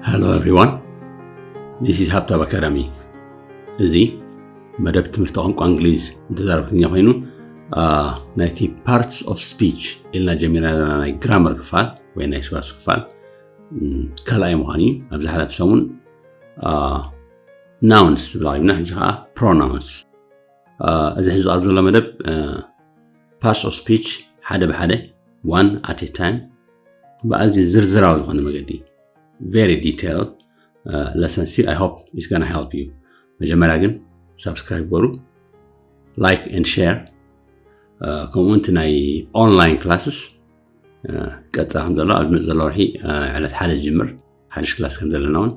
Hello everyone, this is ሃብታብ ኣካዳሚ። እዚ መደብ ትምህርቲ ቋንቋ እንግሊዝ እንተዛረብ ትግርኛ ኮይኑ ናይቲ parts of speech ኢልና ጀሚርና ዘለና ናይ ግራመር ክፋል ወይ ናይ ሰዋስው ክፋል ካልኣይ ምዃን እዩ። ኣብ ዝሓለፈ ሰሙን ናውንስ ዝብል ኣቕሪብና፣ ሕጂ ከዓ ፕሮናውንስ። እዚ ሕዚ ዝቐርብ ዘሎ መደብ parts of speech ሓደ ብሓደ one at a time ብኣዝዩ ዝርዝራዊ ዝኾነ መገዲ very detailed lessons እዩ። I hope it's gonna help you። መጀመርያ ግን ሳብስክራይብ በሩ፣ like and share። ከምኡ እቲ ናይ online classes ቀፃ ከም ዘሎ ኣብ ዝመፅ ዘሎ ወርሒ ዕለት ሓደ ዝጅምር ሓድሽ ክላስ ከም ዘለና እውን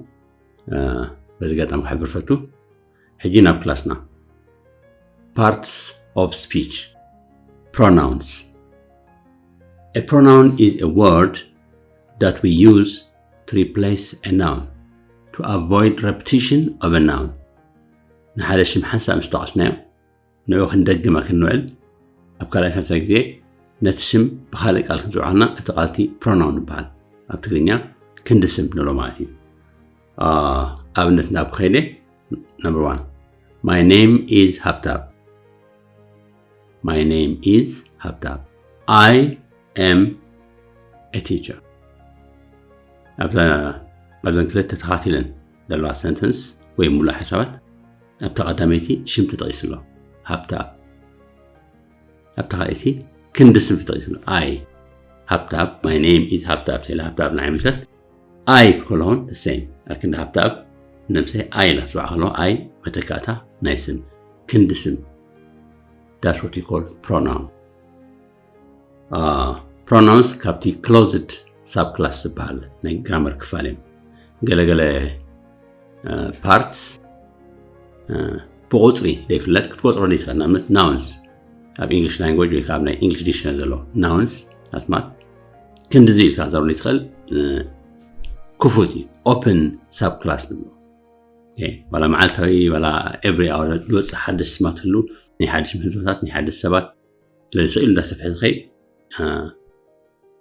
በዚ ገጣሚ ክሕብር ፈቱ። ሕጂ ናብ ክላስና። Parts of speech. Pronouns. A pronoun is a word that we use to replace a noun, to avoid repetition of a noun. ንሓደ ሽም ሓንሳብ ምስ ጠቐስናዮ ንዕኡ ክንደግማ ክንውዕል ኣብ ካልኣይ ሳልሳይ ግዜ ነቲ ሽም ብካልእ ቃል ክንፅውዓልና እቲ ቃልቲ ፕሮናውን ይበሃል። ኣብ ትግርኛ ክንዲ ስም ንብሎ ማለት እዩ። ኣብነት ናብ ከይደ number one, my name is ሃብታብ። My name is ሃብታብ። I am a teacher። ኣብዘን ክልተ ተኻቲለን ዘለዋ ሰንተንስ ወይ ሙሉእ ሓሳባት ኣብታ ቀዳመይቲ ሽም ተጠቒሱ ኣሎ፣ ሃብታብ። ኣብታ ካልኣይቲ ክንዲ ስም ተጠቒሱ ኣሎ፣ I። ሃብታብ፣ my name is ሃብታብ፣ ተለ ሃብታብ ንዓይ ምልከት፣ I ክብሎ እውን the same። ኣክንዲ ሃብታብ ነብሰይ I ኢላ ትፅዋዕ ከለዋ I መተካእታ ናይ ስም፣ ክንዲ ስም። That's what you call pronoun. Pronouns ካብቲ closed subclass ዝበሃል ናይ ግራመር ክፋል እዮም። ገለገለ parts ብቁፅሪ ዘይፍለጥ ክትቆፅሮ ዘይትኽእል። ንኣብነት ናውንስ ኣብ English language ወይ ከዓ ኣብ ናይ English dictionary ዘሎ ናውንስ ኣስማት ክንድዚ ኢልካ ክትዛረብ ዘይትኽእል፣ ክፉት እዩ። Open subclass ንብሎ። ዋላ መዓልታዊ ዋላ every hour ዝወፅእ ሓደሽ ስማት ህሉ፣ ናይ ሓደሽ ምህዞታት፣ ናይ ሓደሽ ሰባት ስለዚ ስኢሉ እንዳሰፍሐ ዝኸይድ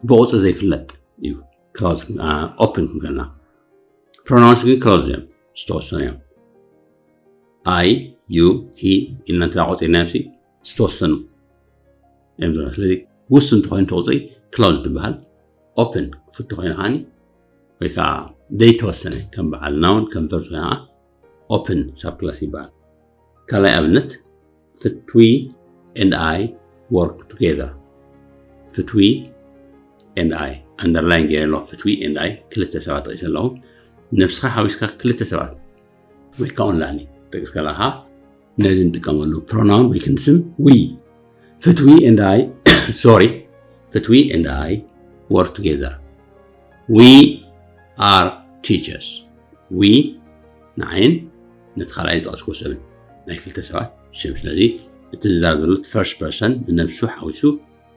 ብቁፅሪ ዘይፍለጥ እዩ። Close፣ open ክንብለና። Pronouns ግን close እዮም፣ ዝተወሰኑ እዮም። I, you, he ኢልና እንትና ቆፂርና ሲ ዝተወሰኑ እዮም። ስለዚ ውሱን ተኮይኑ ተቁፅሪ closed ይበሃል። Open ክፍቲ ኮይኑ ከዓኒ ወይ ከዓ ዘይተወሰነ ከም በዓል ናውን ከም ቨርብ ኮይና open subclass ይበሃል። ካልኣይ ኣብነት፣ ፍትዊ and I work together። ፍትዊ and I underline ገይረ ኣለኹ። ፍትዊ and I ክልተ ሰባት ጠቂሰ ኣለኹ። ነብስኻ ሓዊስካ ክልተ ሰባት ወይ ከዓ ንላዕሊ ጠቅስ ከለካ ነዚ ንጥቀመሉ ፕሮናውን ወይ ክንስም we። ፍትዊ and I sorry፣ ፍትዊ and I work together። We are teachers። We ንዓይን ነቲ ካልኣይ ዝጠቀስኩዎ ሰብን ናይ ክልተ ሰባት ሽም። ስለዚ እቲ ዝዛረብ ዘሎ first person ንነብሱ ሓዊሱ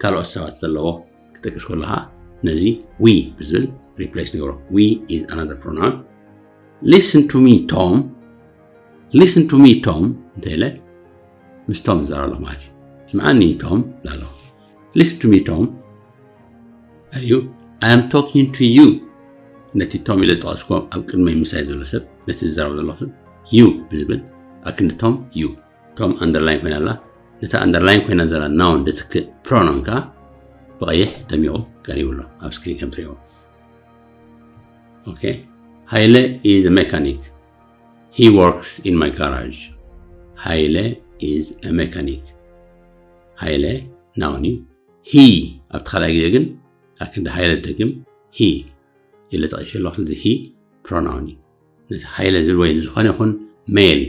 ካልኦት ሰባት ዘለዎ ክጠቅስ ከለካ ነዚ we ብዝብል replace ንገብሮ። We is another pronoun። Listen to me Tom። Listen to me Tom እንተ ኢለ ምስ ቶም ዝዛረብ ኣለኹ ማለት እዩ። ስምዓኒ ቶም እላለኹ። Listen to me Tom። ኣዩ I am talking to you። ነቲ ቶም ኢለ ዝጠቀስኩዎ ኣብ ቅድመይ ምሳይ ዘሎ ሰብ፣ ነቲ ዝዛረብ ዘለኹ ሰብ you ብዝብል ኣክንዲ ቶም you። ቶም underline ኮይና ኣላ። ነታ underline ኮይና ዘላ ናውን ዝትክእ ፕሮናውን ከዓ ብቐይሕ ደሚቑ ቀሪቡ ኣሎ ኣብ ስክሪን ከም ትሪእዎ። ኦኬ። ሃይለ is a mechanic። He works in my garage። ሃይለ is a mechanic። ሃይለ ናውን እዩ። He ኣብቲ ካልኣይ ግዜ ግን ኣክንዲ ሃይለ ዝደግም he ኢለ ጠቂሰ ኣለኹ። ስለዚ he ፕሮናውን እዩ። ነቲ ሃይለ ዝብል ወይ ንዝኾነ ይኹን ሜል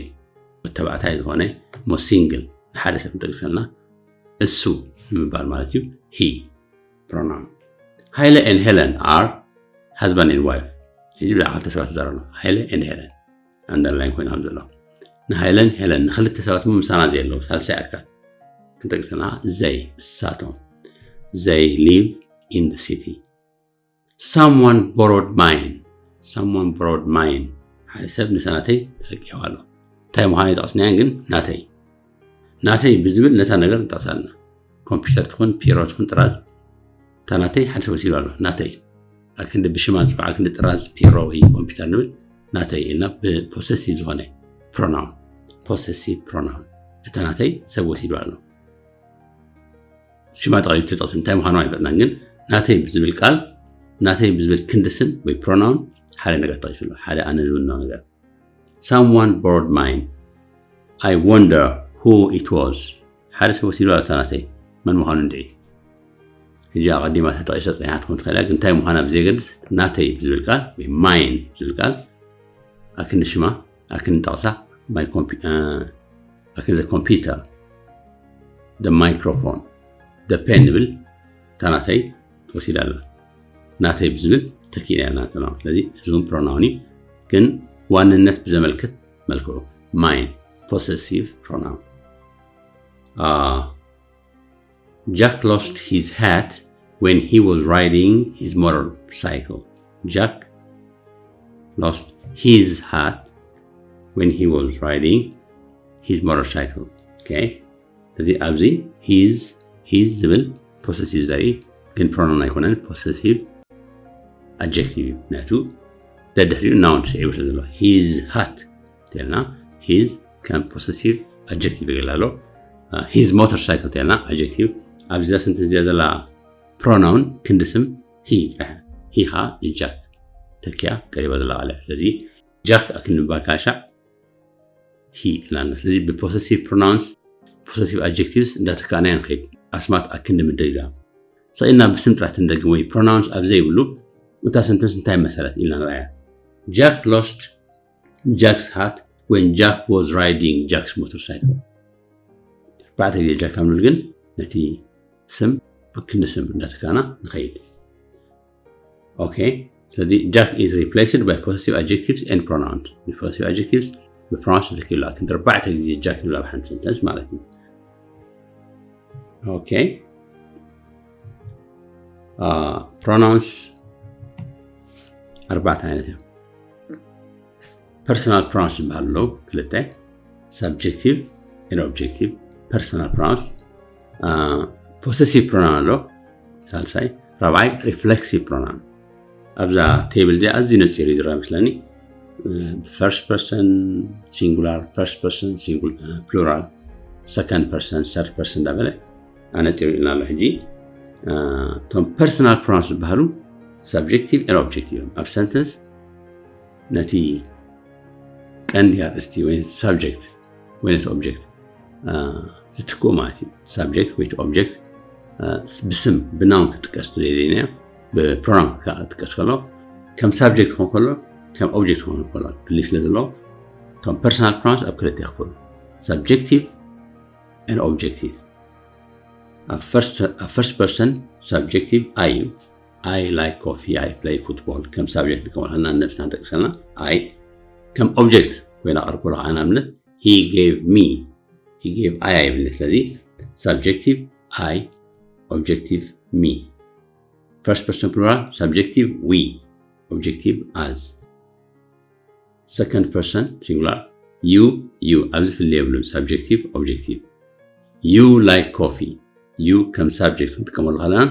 ተባዕታይ ዝኾነ ሞ ሲንግል ንሓደ ሰብ ንጠቅሰልና እሱ ንምባል ማለት እዩ። He ፕሮናውን። ሃይለ and Helen are husband and wife። ሕጂ ብዛዕባ ክልተ ሰባት ዝዛረብ ኣሎ። ሃይለ and Helen underline ኮይኖም ዘለዉ። ንሃይለን ሄለን ንክልተ ሰባት እሞ ምሳና ዘየለዉ ሳልሳይ ኣካል ክንጠቅሰና they እሳቶም። They live in the city። Someone borrowed mine። Someone borrowed mine። ሓደ ሰብ ንሰናተይ ተለቂሕዋ ኣሎ። እንታይ ምዃኑ ይጠቕስናያን ግን ናተይ ናተይ ብዝብል ነታ ነገር ንጠቕሳ ኣለና። ኮምፒውተር ትኹን ፒሮ ትኹን ጥራዝ እታ ናተይ ሓደ ሰብ ወሲዱ ኣሎ ናተይ። ኣክንዲ ብሽማ ንፅውዓ፣ ኣክንዲ ጥራዝ ፒሮ ወይ ኮምፒውተር ንብል፣ ናተይ ኢልና ብፖሰሲቭ ዝኾነ ፕሮናውን፣ ፖሰሲቭ ፕሮናውን፣ እታ ናተይ ሰብ ወሲዱ ኣሎ። ሽማ ጠቒሱ ተጠቕስ እንታይ ምዃኑ ኣይፈጥናን፣ ግን ናተይ ብዝብል ቃል፣ ናተይ ብዝብል ክንዲ ስም ወይ ፕሮናውን ሓደ ነገር ጠቒሱ ኣሎ፣ ሓደ ኣነ ዝውንኖ ነገር። Someone borrowed mine. I wonder who it was. ሓደ ሰብ ወሲዱ ኣሎ እታ ናተይ፣ መን ምዃኑ እንድዒ። ሕጂ ኣቐዲማ ተጠቒሰ ጸኒሓ ትኸውን ትኽእል እያ፣ ግን እንታይ ምዃና ብዘየገድስ ናተይ ብዝብል ቃል ወይ ማይን ዝብል ቃል ኣክንዲ ሽማ፣ ኣክንዲ ጠቕሳ፣ my compu- እ፣ ኣክንዲ the computer, the microphone, the pen ንብል፣ እታ ናተይ ተወሲዳ ኣላ። ናተይ ብዝብል ተኪእና ኣለና። ስለዚ እዚ እውን ፕሮናውን እዩ፣ ግን ዋንነት ብዘመልክት መልክዑ ማይን፣ ፖሰሲቭ ፕሮናውን። Jack lost his hat when he was riding his motorcycle. Jack lost his hat when he was riding his motorcycle. Okay. እዚ ኣብዚ his his ዝብል ፖሰሲቭ ዘርኢ ግን ፕሮናውን ኣይኮነን፣ ፖሰሲቭ ኣጀክቲቭ እዩ። ምክንያቱ ደድሕሪኡ ናውን ስዒቡ ስለ ዘሎ his hat ተልና his ከም ፖሰሲቭ ኣጀክቲቭ ይገል ኣሎ። His motorcycle ተልና ኣጀክቲቭ። ኣብዛ ስንተንስ እዚኣ ዘላ ፕሮናውን ክንዲ ስም he ጥራሕ፣ he ከዓ ንጃክ ተኪያ ቀሪባ ዘላ ቃል እያ። ስለዚ ጃክ ኣክንዲ ምባል ካሻዕ he ኢላና። ስለዚ ብፖሰሲቭ ፕሮናውንስ ፖሰሲቭ ኣጀክቲቭስ እንዳተካእናዮ ንኸይድ። ኣስማት ኣክንዲ ምድግጋም። ሰቒልና ብስም ጥራሕ ትንደግም ወይ ፕሮናውንስ ኣብ ዘይብሉ እታ ሰንተንስ እንታይ መሰረት ኢልና ንርኣያ። Jack lost Jack's hat when Jack was riding Jack's motorcycle. ኣርባዕተ ግዜ ጃክ ኣብ ንብል ግን ነቲ ስም ብክንዲ ስም እንዳተካእና ንኸይድ። Okay. ስለዚ Jack is replaced by possessive adjectives and pronouns. Possessive adjectives ብፕሮናውንስ ተተኪኡ ኣሎ። ክንዲ ኣርባዕተ ግዜ ጃክ ይብል ኣብ ሓንቲ ሰንተንስ ማለት እዩ። Okay. ፕሮናውንስ ኣርባዕተ ዓይነት እዮም። ፐርሰናል ፕሮናውንስ ዝበሃል ኣለዉ ክልተ፣ subjective and objective። ፐርሰናል ፕሮናውንስ፣ ፖሰሲቭ ፕሮናውን ኣሎ ሳልሳይ፣ ራብዓይ ሪፍሌክሲቭ ፕሮናውን። ኣብዛ ቴብል እዚኣ ኣዝዩ ነፂሩ እዩ ዝረአ መስለኒ። ፈርስት ፐርሰን ሲንጉላር፣ ፈርስት ፐርሰን ሲንጉል ፕሉራል፣ ሰከንድ ፐርሰን፣ ሰርድ ፐርሰን እንዳበለ ኣነፂሩ ኢልና ኣሎ። ሕጂ እቶም ፐርሰናል ፕሮናውንስ ዝበሃሉ ሳብጀክቲቭ ኤን ኦብጀክቲቭ እዮም። ኣብ ሰንተንስ ነቲ ቀንዲ ኣርእስቲ ወይ ሳብጀክት ወይ ነቲ ኦብጀክት ዝትክኡ ማለት እዩ። ሳብጀክት ወይ ኦብጀክት ብስም ብናውን ክጥቀስ ዘይደለና ብፕሮናውን ክጥቀስ ከሎ ከም ሳብጀክት ክኾን ከሎ ከም ኦብጀክት ክኾን ከሎ ፍልይ ስለ ዘለዎ እቶም ፐርሰናል ፕሮናውንስ ኣብ ክልተ ይኽፈሉ። ሳብጀክቲቭ ኤን ኦብጀክቲቭ። ኣብ ፈርስት ፐርሰን ሳብጀክቲቭ ኣይ እዩ። I like coffee, I play football። ከም ሳብጀክት ንጥቀመሉ ከለና ንነብስና ንጠቅሰልና ኣይ ከም ኦብጀክት ኮይና ቀርበሉ ከዓ ንኣብነት he gave me, he gave I ኣይብልን። ስለዚ ሳብጀክቲቭ ኣይ፣ ኦብጀክቲቭ ሚ። ፈርስት ፐርሰን ፕሉራል ሳብጀክቲቭ ዊ፣ ኦብጀክቲቭ ኣዝ። ሰከንድ ፐርሰን ሲንጉላር ዩ፣ ዩ ኣብዚ ፍልይ የብሉን። ሳብጀክቲቭ ኦብጀክቲቭ። You like coffee። ዩ ከም ሳብጀክት ክንጥቀመሉ ከለና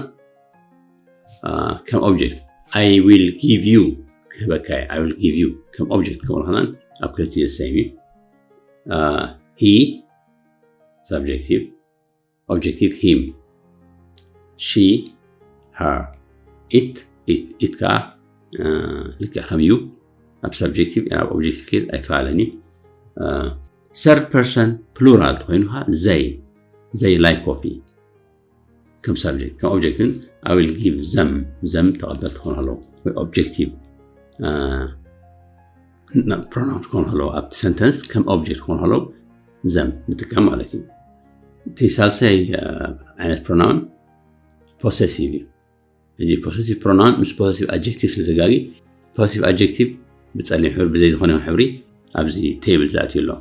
ከም ኦብጀክት I will give you ክህበካ እየ። I will give you ከም ኦብጀክት ክንጥቀመሉ ከለና ኣብ ክልቲኡ ዘሰይም እዩ። He ሳብጀክቲቭ፣ ኦብጀክቲቭ ሂም። She her። ኢት፣ ኢት፣ ኢት ከዓ ልክዕ ከም ዩ ኣብ ሳብጀክቲቭ ኣብ ኦብጀክቲቭ ኬዝ ኣይፈላለን እዩ። ሰርድ ፐርሰን ፕሉራል ተኮይኑ ከዓ ዘይ፣ ዘይ like coffee ከም ሳብጀክት። ከም ኦብጀክት ግን I will give them፣ them ተቐበልቲ ክኾኑ ኣለዉ ወይ ኦብጀክቲቭ ፕሮናውንስ ክኾኑ ኣለዉ። ኣብቲ ሰንተንስ ከም ኦብጀክት ክኾኑ ኣለዉ them ንጥቀም ማለት እዩ። እቲ ሳልሳይ ዓይነት ፕሮናውን ፖሰሲቭ እዩ። ሕጂ ፖሰሲቭ ፕሮናውን ምስ ፖሰሲቭ ኣጀክቲቭ ስለ ዘጋጊ ፖሰሲቭ ኣጀክቲቭ ብፀሊም ሕብሪ ብዘይ ዝኾነ ይኹን ሕብሪ ኣብዚ ቴብል ዝኣትዩ ኣሎ።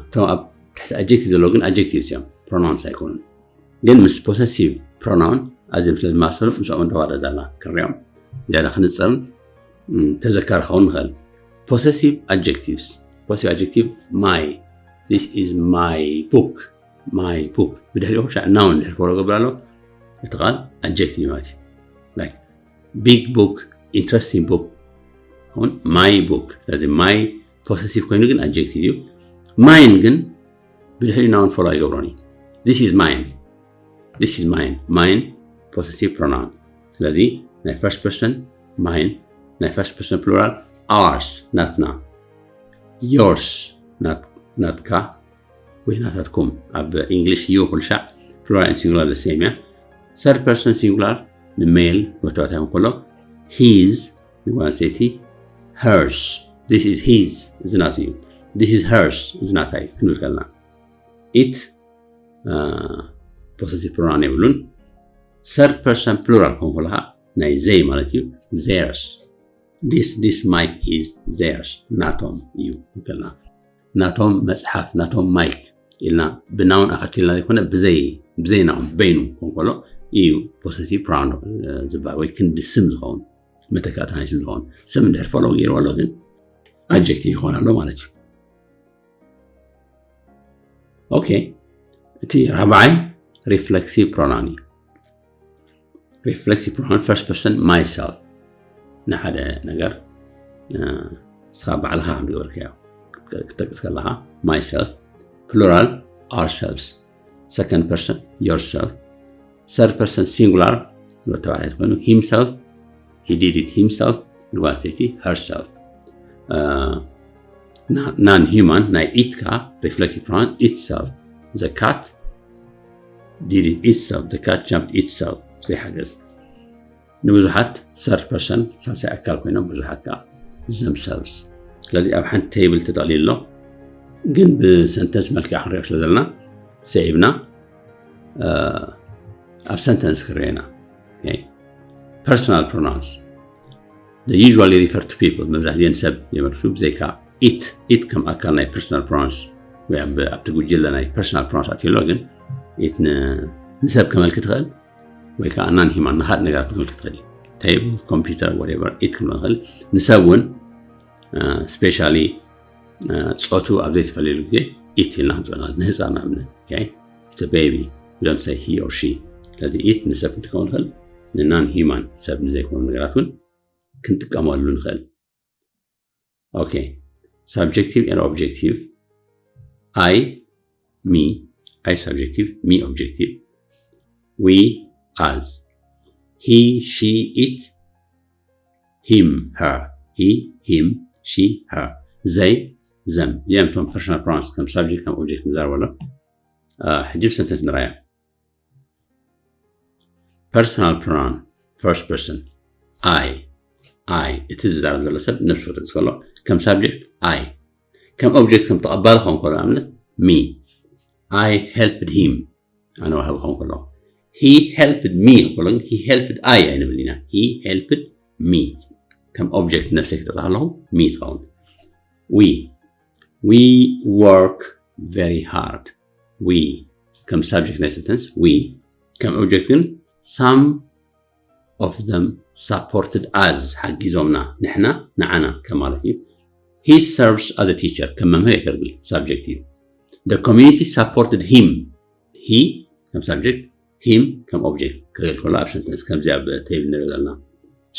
እቶም ኣብ ትሕቲ ኣጀክቲቭ ዘለዉ ግን ኣጀክቲቭስ እዮም፣ ፕሮናውንስ ኣይኮኑን። ግን ምስ ፖሰሲቭ ፕሮናውን ኣዝዮም ስለ ዝመሳሰሉ ምስኦም እንዳዋረዳና ክንሪኦም ዝያዳ ክንፅርን ተዘካሪ ክኸውን ንኽእል። ፖሰሲቭ ኣጀክቲቭስ። ፖሰሲቭ ኣጀክቲቭ my፣ this is my book፣ my book። ብድሕሪኡ ክሻዕ ናውን ድሕሪ ክበሎ ገብር ኣሎ እቲ ቃል ኣጀክቲቭ ማለት እዩ። Like big book, interesting book። አሁን my book። ስለዚ my possessive ኮይኑ ግን adjective እዩ። Mine ግን ብድሕሪ noun follow ኣይገብሮን እዩ። This is mine። This is mine። Mine possessive pronoun። ስለዚ ናይ first person mine፣ ናይ first person plural ours፣ ናትና። Yours፣ ናት- ናትካ ወይ ናታትኩም። ኣብ English you ኩሉ ሻዕ plural and singular the same እያ። Third person singular ን male ወተባዕታይ ከሎ his ንጓል ኣንስተይቲ፣ hers፣ this is his፣ እዚ ናቱ እዩ። This is hers፣ እዚ ናታ እዩ ክንብል ከለና። It possessive pronoun የብሉን። Third person plural ክኸውን ከሎ ከዓ ናይ they ማለት እዩ። Theirs። This this mic is theirs፣ ናቶም እዩ ከልና። ናቶም መጽሓፍ፣ ናቶም ማይክ ኢልና ብ noun ኣኸቲልና ዘይኮነ ብዘይ ብዘይ noun በይኑ ክኸውን ከሎ እዩ possessive pronoun ዝበሃል፣ ወይ ክንዲ ስም ዝኸውን፣ መተካእታ ናይ ስም ዝኸውን። ስም እንድሕር follow ገይርዎ ኣሎ ግን adjective ይኸውን ኣሎ ማለት እዩ። Okay፣ እቲ ራብዓይ reflexive pronoun እዩ። Reflexive pronoun first person myself። ንሓደ ነገር ንስኻ ባዕልኻ ከም ዝገበርካዮ ክትጠቅስ ከለኻ፣ myself። Plural ourselves። Second person yourself። Third person singular ንወተባዕታይ ኮይኑ himself፣ he did it himself፣ ንጓል ኣንስተይቲ herself። Non human ናይ it ከኣ reflexive pronoun itself። The cat did it itself። The cat jumped itself። ዘይሓገዝ ንብዙሓት third person ሳልሳይ ኣካል ኮይኖም ብዙሓት ከኣ themselves። ስለዚ ኣብ ሓንቲ table ተጠቕሊሉ ኣሎ፣ ግን ብ sentence መልክዕ ክንሪኦ ስለ ዘለና ሰዒብና ኣብ sentence ክረአና። Personal pronouns they usually refer to people፣ መብዛሕትኡ ንሰብ የመልክቱ። ብዘይካ it፣ it ከም ኣካል ናይ personal pronouns ወይ ኣብቲ ጉጅለ ናይ personal pronouns ኣትዩ ኣሎ፣ ግን it ንሰብ ከመልክት ይኽእል ወይ ከዓ non human ንኻልእ ነገራት ከመልክት ይኽእል እዩ። Table፣ computer፣ whatever፣ it ክንብሎ ንኽእል። ንሰብ እውን specially ፆቱ ኣብ ዘይተፈለየሉ ግዜ it ኢልና ክንፅውዕ ንኽእል። ንህፃን ንኣብነት it's a baby፣ we don't say he or she። ስለዚ it ንሰብ ክንጥቀመሉ ንኽእል፣ ን non human ሰብ ንዘይኮኑ ነገራት እውን ክንጥቀመሉ ንኽእል። Okay፣ subjective and objective። I me፣ I subjective፣ me objective። We us። He she it። Him her። He him she her። They them። እዚኦም እቶም personal pronouns ከም subject ከም object ንዛረበሎም። ሕጂ ብ sentence ንርኣዮም። Personal pronoun first person I፣ I። እቲ ዝዛረብ ዘሎ ሰብ ነብሱ ክጠቅስ ከሎ ከም subject I፣ ከም object ከም ተቐባሊ ክኸውን ከሎ ኣብነት me። I helped him፣ ኣነ ዋሃቢ ክኸውን ከሎ። He helped me ክብሎ ግን he helped I ኣይንብል ኢና። He helped me። ከም object ነብሰይ ክጠቕሳ ከለኹ me ትኸውን። We we work very hard። We ከም subject ናይ sentence we፣ ከም object ግን some of them supported us፣ ሓጊዞምና፣ ንሕና ንዓና ከማለት እዩ። He serves as a teacher፣ ከም መምህር የገልግል፣ subject እዩ። The community supported him። He ከም subject፣ him ከም object ክገልግል ከሎ ኣብ sentence ከምዚ ኣብ table ንሪኦ ዘለና።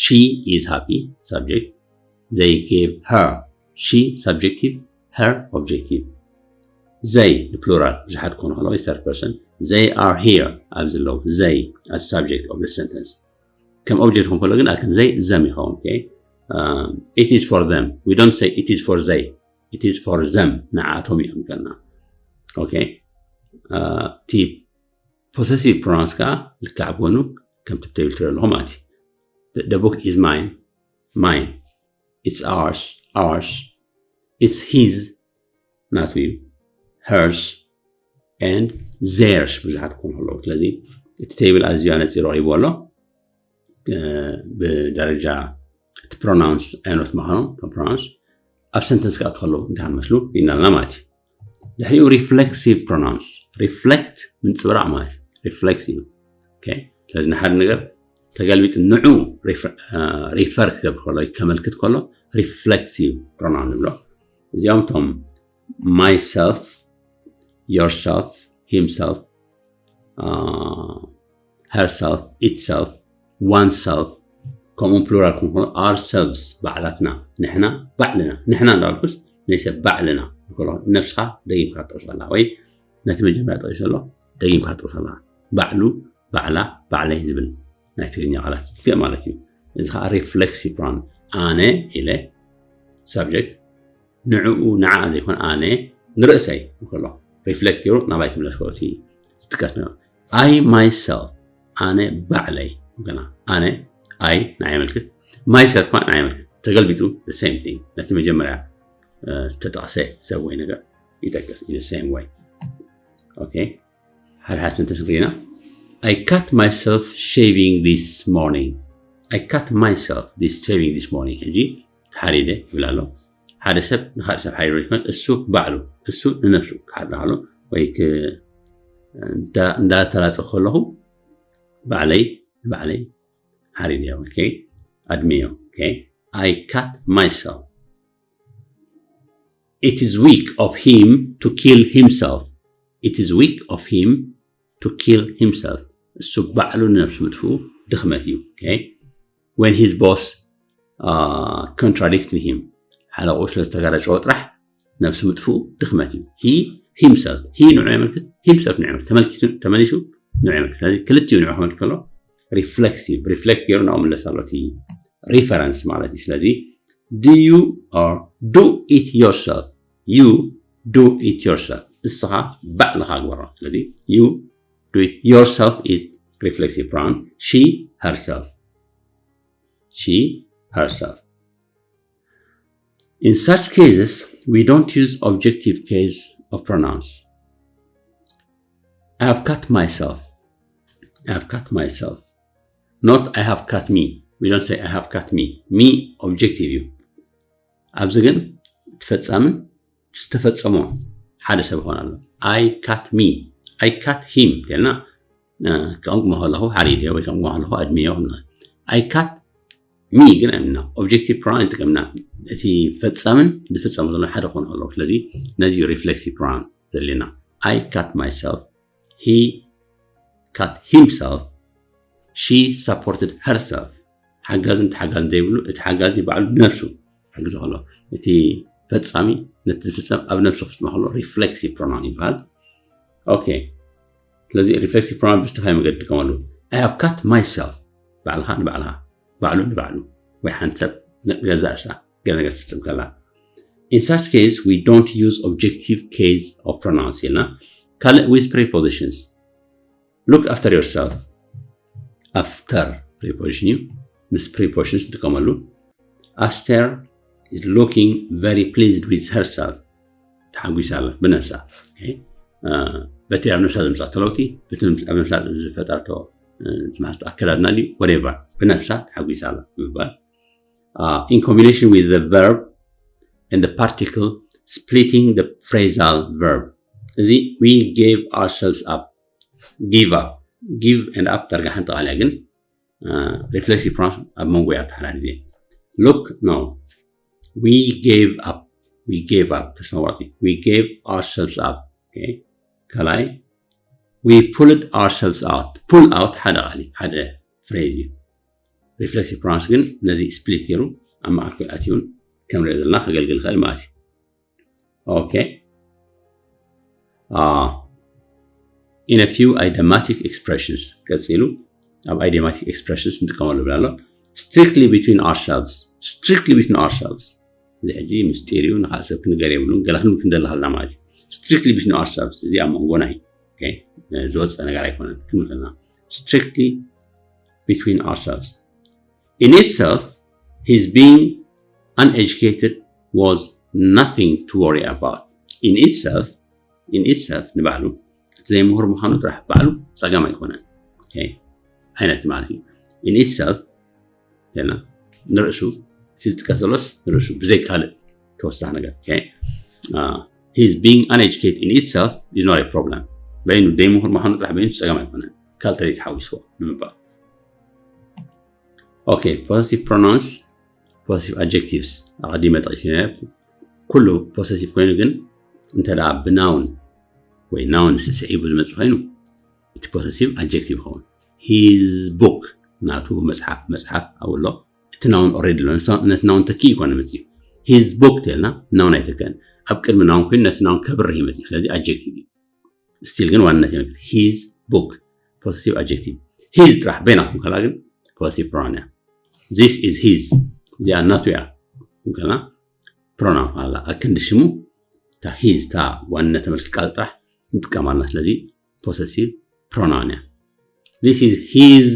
She is happy፣ subject። They gave her፣ she subjective፣ her objective። They ን plural ብዙሓት ክኾኑ ከለዉ third person። They are here፣ ኣብዚ ዘለዉ። They as subject of the sentence። ከም object ክኾን ከሎ ግን ከም they them ይኸውን። Okay? It is for them። We don't say it is for they። It is for them። ንዓቶም እዮም ከልና። Okay? እቲ possessive pronouns ከዓ ልክዕ ኣብ ጎኑ ከምቲ table ትሪኦ ኣለኹም ማለት እዩ። The book is mine። Mine። It's ours። Ours። It's his። ናቱ እዩ። Hers and theirs ብዙሓት ክኾኑ ከለዉ። ስለዚ እቲ table ኣዝዩ ኣነፂሩ ኣቕሪብዎ ኣሎ። ብደረጃ እቲ pronouns ኣይኖት ምዃኖም፣ እቶም pronouns ኣብ sentence ክኣቱ ከለዉ እንታይ ከም ዝመስሉ ርኢና ኣለና ማለት እዩ። ድሕሪኡ reflexive pronouns፣ reflect ምንፅብራቕ ማለት እዩ። Reflexive። Okay? ስለዚ ንሓደ ነገር ተገልቢጡ ንዑ refer ክገብር ከሎ ወይ ከመልክት ከሎ reflexive pronoun ንብሎ። እዚኦም እቶም myself፣ yourself፣ himself፣ herself፣ itself፣ oneself፣ ከምኡ plural ክኾኑ ourselves ባዕላትና ንሕና ባዕልና ንሕና እንዳልኩስ ናይ ሰብ ባዕልና ንከሎ ነብስኻ ደጊምካ ትጠቕሶ ኣላ ወይ ነቲ መጀመርያ ጠቂሱ ኣሎ ደጊምካ ትጠቕሶ ኣላ። ባዕሉ ባዕላ ባዕለይ ዝብል ናይ ትግርኛ ቃላት ዝትክእ ማለት እዩ። እዚ ከዓ reflexive pronoun ኣነ ኢለ subject ንዕኡ ንዓ ዘይኮን ኣነ ንርእሰይ እንከሎ reflect ገይሩ ናባይ ክምለስ ከሎ እቲ ዝጥቀስ ነው። I myself ኣነ ባዕለይ ገና ኣነ I ንዓይ የመልክት myself ከ ንዓይ የመልክት ተገልቢጡ the same thing ነቲ መጀመርያ ዝተጠቕሰ ሰብ ወይ ነገር ይጠቅስ in the same way okay ሓደ ሓሰን ተስሪና I cut myself shaving this morning I cut myself this shaving this morning ሕጂ ሓሪደ ይብል ኣሎ ሓደ ሰብ ንካልእ ሰብ ሓሪዶ ይኮን እሱ ባዕሉ እሱ ንነብሱ ክሓርዳ ከሎ ወይ እንዳተላፀ ከለኹ ባዕለይ ባዕለይ ሓሪደ okay ኣድሜዮ okay I cut myself It is weak of him to kill himself. It is weak of him to kill himself. እሱ ባዕሉ ንነብሱ ምጥፍኡ ድኽመት እዩ። Okay? When his boss uh, contradicted him. ሓለቑ ስለ ዝተጋረጨዎ ጥራሕ ነብሱ ምጥፍኡ ድኽመት እዩ። He himself. He ንዑ የመልክት himself ንዑ የመልክት ተመልኪቱ ተመሊሱ ንዑ የመልክት። ስለዚ ክልቲኡ ንዑ ክመልክት ከሎ reflexive reflect ገይሩ ናብኡ ምለስ ኣሎ እቲ reference ማለት እዩ። ስለዚ do you or do it yourself you do it yourself እስኻ ባዕልኻ ግበሮ ስለዚ you do it yourself is reflexive pronoun she herself she herself in such cases we don't use objective case of pronouns I have cut myself I have cut myself not I have cut me we don't say I have cut me me objective እዩ ኣብዚ ግን እቲ ፈጻምን ዝተፈጸሞን ሓደ ሰብ ይኾን ኣሎ I cut me I cut him ተልና ከቕምሞ ከለኹ ሓሪድዮ ወይ ከቕምሞ ከለኹ ኣድሚዮ ንብል I cut me ግን ኣይምና objective pronoun ይጥቀምና እቲ ፈጻምን ዝፍጸሙ ዘሎ ሓደ ክኾኑ ከለዉ ስለዚ ነዚ reflexive pronoun ዘለና I cut myself he cut himself she supported herself ሓጋዝን ተሓጋዝን ዘይብሉ እቲ ሓጋዚ ባዕሉ ነብሱ ክሕግዞ ከሎ እቲ ፈጻሚ ነቲ ዝፍጸም ኣብ ነብሱ ክፍጽሞ ከሎ reflexive pronoun ይበሃል okay ስለዚ reflexive pronoun ብዝተፈላለየ መገዲ ትጥቀመሉ I have cut myself ባዕልኻ ንባዕልኻ ባዕሉ ንባዕሉ ወይ ሓንቲ ሰብ ገዛእ ርእሳ ገለ ነገር ትፍጽም ከላ In such case we don't use objective case of pronouns ኢልና ካልእ with prepositions look after yourself after preposition እዩ ምስ prepositions ንጥቀመሉ Aster is looking very pleased with herself ተሓጒሳ ኣላ ብነብሳ በቲ ኣብ ነብሳ ዘምፃእ ተለውቲ በቲ ኣብ ነብሳ ዝፈጠርቶ ዝማስቶ ኣከዳድና ድዩ whatever ብነብሳ ተሓጒሳ ኣላ ብምባል in combination with the verb and the particle splitting the phrasal verb እዚ we gave ourselves up give up give and up ዳርጋ ሓንቲ ቃል እያ ግን reflexive pronoun ኣብ መንጎ እያ ተሓላልፍ look no we gave up we gave up ተስፋ we gave ourselves up okay ካልኣይ we pulled ourselves out pull out ሓደ ቃል ሓደ phrase እዩ reflexive pronouns ግን ነዚ split ገይሩ ኣብ ማእከል ኣትዩን ከም ሪኦ ዘለና ከገልግል ይኽእል ማለት እዩ okay uh, in a few idiomatic expressions ቀፂሉ ኣብ idiomatic expressions ንጥቀመሉ ብላ ኣሎ strictly between ourselves strictly between ourselves እዚ ሕጂ ምስጢር እዩ ንካልእ ሰብ ክንገር የብሉን ገለ ክንብል ክንደሊ ከለና ማለት እዩ strictly between ourselves እዚ ኣብ መንጎና እዩ ዝወፀ ነገር ኣይኮነን ክንብል ከለና strictly between ourselves in itself his being uneducated was nothing to worry about in itself in itself ንባዕሉ ዘይምሁር ምዃኑ ጥራሕ ባዕሉ ፀገም ኣይኮነን ዓይነት ማለት እዩ in itself ና ንርእሱ እቲ ዝጥቀስ ዘሎስ ንርእሱ ብዘይ ካልእ ተወሳኺ ነገር his being uneducated in itself is not a problem በይኑ ዘይምሁር ምዃኑ ጥራሕ በይኑ ፀገም ኣይኮነን ካልእ ተለይ ተሓዊስዎ ንምባል okay possessive pronouns possessive adjectives ኣቐዲመ ጠቂሰ ኩሉ possessive ኮይኑ ግን እንተ ብ noun ወይ noun ስዒቡ ዝመፅእ ኮይኑ እቲ possessive adjective ይኸውን his book ናቱ መጽሓፍ መጽሓፍ ኣብሎ እቲ ናውን ኦረዲ ኣሎ ነቲ ናውን ተኪ ይኮነ መጽዩ his book ተልና ናውን ኣይተከን ኣብ ቅድሚ ናውን ኮይኑ ነቲ ናውን ከብርህ ይመጽዩ ስለዚ ኣጀክቲቭ እዩ still ግን ዋንነት የመልክት his book positive adjective his ጥራሕ በይናትኩም ከላ ግን positive pronoun እያ this is his እዚኣ ናቱ እያ ከላ pronoun ኣላ ኣክንዲ ሽሙ እታ his እታ ዋንነት ተመልክት ቃል ጥራሕ ንጥቀማልና ስለዚ possessive pronoun እያ this is his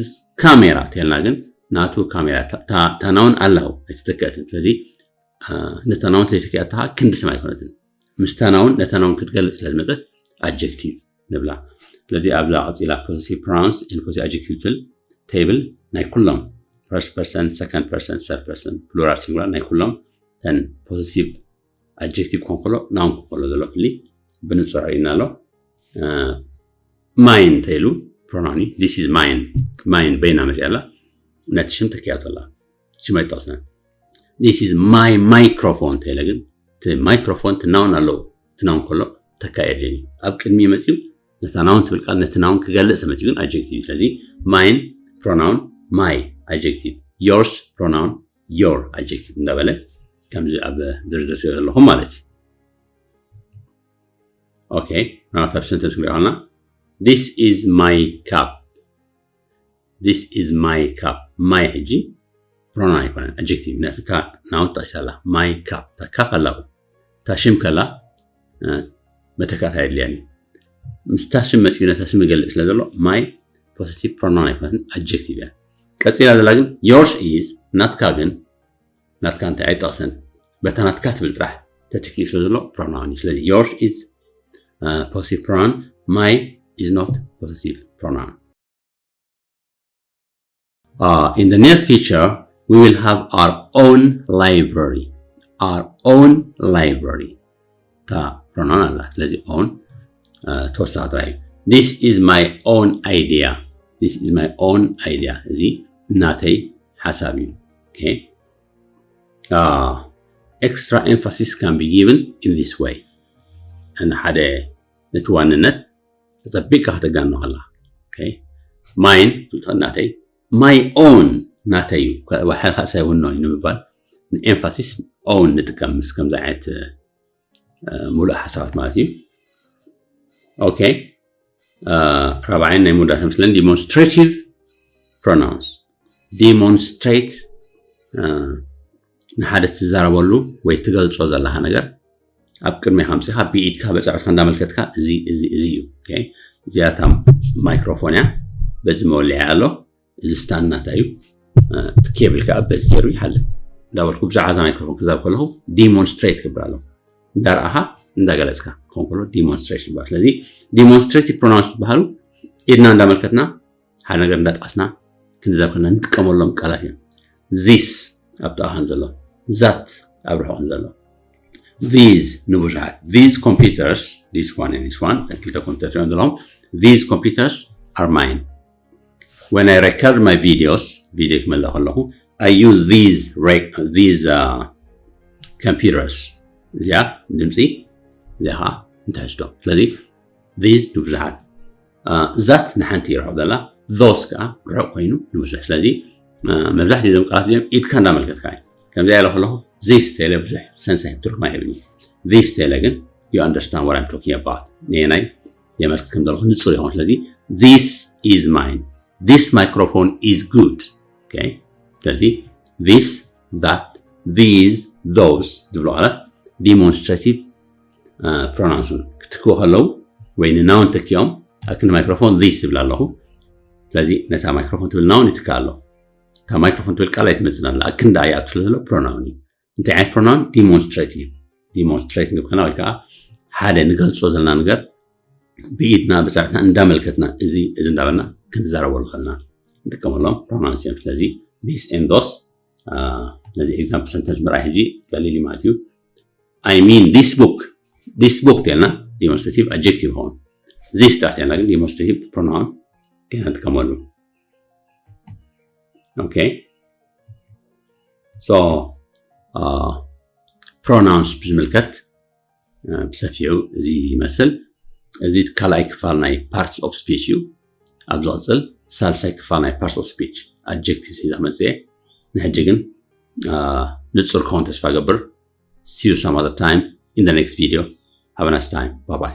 camera ተልና ግን ናቱ ካሜራ እታ ናውን ኣላው ኣይተተክአትን ስለዚ ነታ ናውን ዘይተክያታ ክንዲ ስም ኣይኮነትን ምስታ ናውን ነታ ናውን ክትገልፅ ስለዝመፀት adjective ንብላ ስለዚ ኣብዛ ቀፂላ possessive pronouns and possessive adjective ትብል table ናይ ኩሎም first person second person third person plural singular ናይ ኩሎም ተን possessive adjective ኮንኮሎ noun ኮንኮሎ ዘሎ ፍሊ ብንፁር ርእና ኣሎ mine ተይሉ pronoun እዩ this is mine mine በይና መፅያ ኣላ ነቲ ሽም ተኪያቶ ኣላ ሽም ኣይጠቕሰን this is my microphone ተይለ ግን እቲ microphone እቲ noun ኣለዎ እቲ noun ከሎ ተካ የድልየኒ ኣብ ቅድሚ መፅኡ ነታ noun ትብል ቃል ነቲ noun ክገልፅ መፅኡ ግን adjective እዩ ስለዚ mine pronoun my adjective yours pronoun your adjective እንዳበለ ከምዚ ኣብ ዝርዝር ስለ ዘለኹም ማለት እዩ okay ናት ኣብ sentence ክንሪኦ ከለና this is my cup this is my cup my ሕጂ pronoun ኣይኮነን adjective ምክንያቱ እታ noun ጠቂሳ ኣላ my cup እታ cup ኣላኹ እታ ሽም ከላ መተካእታ የድልያን እዩ ምስታ ሽም መፅኡ ነታ ሽም ይገልፅ ስለ ዘሎ my possessive pronoun ኣይኮነትን adjective እያ ቀፂላ ዘላ ግን yours is ናትካ ግን ናትካ እንታይ ኣይጠቕሰን በታ ናትካ ትብል ጥራሕ ተተኪኡ ስለ ዘሎ pronoun እዩ ስለዚ yours is possessive pronoun my is not possessive pronoun Uh, in the near future, we will have our own library. Our own library. Ta pronoun ala. ስለዚ own ተወሳኺ ጥራይ እዩ። This is my own idea. This is my own idea. እዚ ናተይ ሓሳብ እዩ። Okay. Uh, extra emphasis can be given in this way. And ሓደ እቲ ዋንነት ተጸቢቅካ ከተጋኖ ከላ mine ትብልቶ ናተይ my own ናተይ እዩ ባሕሪ ካልእ ሳይውኖ እዩ ንምባል ንኤምፋሲስ own ንጥቀም ምስ ከምዚ ዓይነት ሙሉእ ሓሳባት ማለት እዩ okay ራብዓይን ናይ መወዳእታ ምስለን demonstrative pronouns demonstrate ንሓደ ትዛረበሉ ወይ ትገልጾ ዘለኻ ነገር ኣብ ቅድሜ ከምፅኻ ብኢድካ በፃዕትካ እንዳመልከትካ እዚ እዚ እዚ እዩ እዚኣታ ማይክሮፎን እያ በዚ መወልዒ ኣሎ እዚ ስታንድ ናታ እዩ እቲ ኬብል ከዓ በዚ ገይሩ ይሓልፍ እንዳበልኩ ብዛዕባ እዛ ማይክሮፎን ክዛብ ከለኹ ዲሞንስትሬት ክብር ኣለኹ እንዳረኣኻ እንዳገለፅካ ክኾን ከሎ ዲሞንስትሬት ይበሃል ስለዚ ዲሞንስትሬቲቭ ፕሮናውንስ ዝበሃሉ ኢድና እንዳመልከትና ሓደ ነገር እንዳጠቐስና ክንዛብ ከለና ንጥቀመሎም ቃላት እዮም this ኣብ ጥቓ ከም ዘሎ that ኣብ ርሑቕ ከም ዘሎ these ንብዙሓት these computers this one and this one ክልተ ኮምፒተር እዮም ዘለዎም these computers are mine when I record my videos ቪድዮ ክመልእ ከለኹ I use these these uh, computers እዚኣ ድምፂ እዚኣ ከዓ ንትሕዝቶ ስለዚ these ንብዙሓት that ንሓንቲ ይርሕቕ ዘላ those ከዓ ርሑቕ ኮይኑ ንብዙሕ ስለዚ መብዛሕትኡ እዞም ቃላት እዚኦም ኢድካ እንዳመልከትካ እዩ ከምዚ ኢለ ከለኹ this ተለ ብዙሕ ሰንስ ትርጉም ኣይህብን እዩ this ተለ ግን you understand what I'm talking about ንየናይ የመልክት ከም ዘለኹ ንፁር ይኸውን ስለዚ this is mine this microphone is good okay ስለዚ this that these those ዝብሉ ቃላት demonstrative pronouns ክትክኡ ከለዉ ወይ ንናውን ተኪኦም ኣክንዲ ማይክሮፎን this ይብል ኣለኹ ስለዚ ነታ ማይክሮፎን ትብል ናውን ይትካ ኣሎ እታ ማይክሮፎን ትብል ቃል ኣይትመፅን ኣላ ኣክንዲ ኣይኣቱ ስለ ዘሎ ፕሮናውን እዩ እንታይ ዓይነት ፕሮናውን demonstrative demonstrate ንብከና ወይ ከዓ ሓደ ንገልፆ ዘለና ነገር ብኢድና ብፃዕትና እንዳመልከትና እዚ እዚ እንዳበልና ክንዛረበሉ ከልና ንጥቀመሎም pronouns እዮም ስለዚ this and those ነዚ example sentence ምርኣይ ሕጂ ቀሊል እዩ ማለት እዩ I mean this book this book ተልና demonstrative adjective ይኸውን this ጥራሕ ተልና ግን demonstrative pronoun ኢና ንጥቀመሉ okay so pronouns ብዝምልከት ብሰፊሑ እዚ ይመስል እዚ ካልኣይ ክፋል ናይ parts of speech እዩ ኣብ ዝቕፅል ሳልሳይ ክፋል ናይ parts of speech adjectives ሒዘ ክመፅእ እየ። ንሕጂ ግን ንፁር ክኸውን ተስፋ ገብር። See you some other time in the next video. Have a nice time. Bye bye.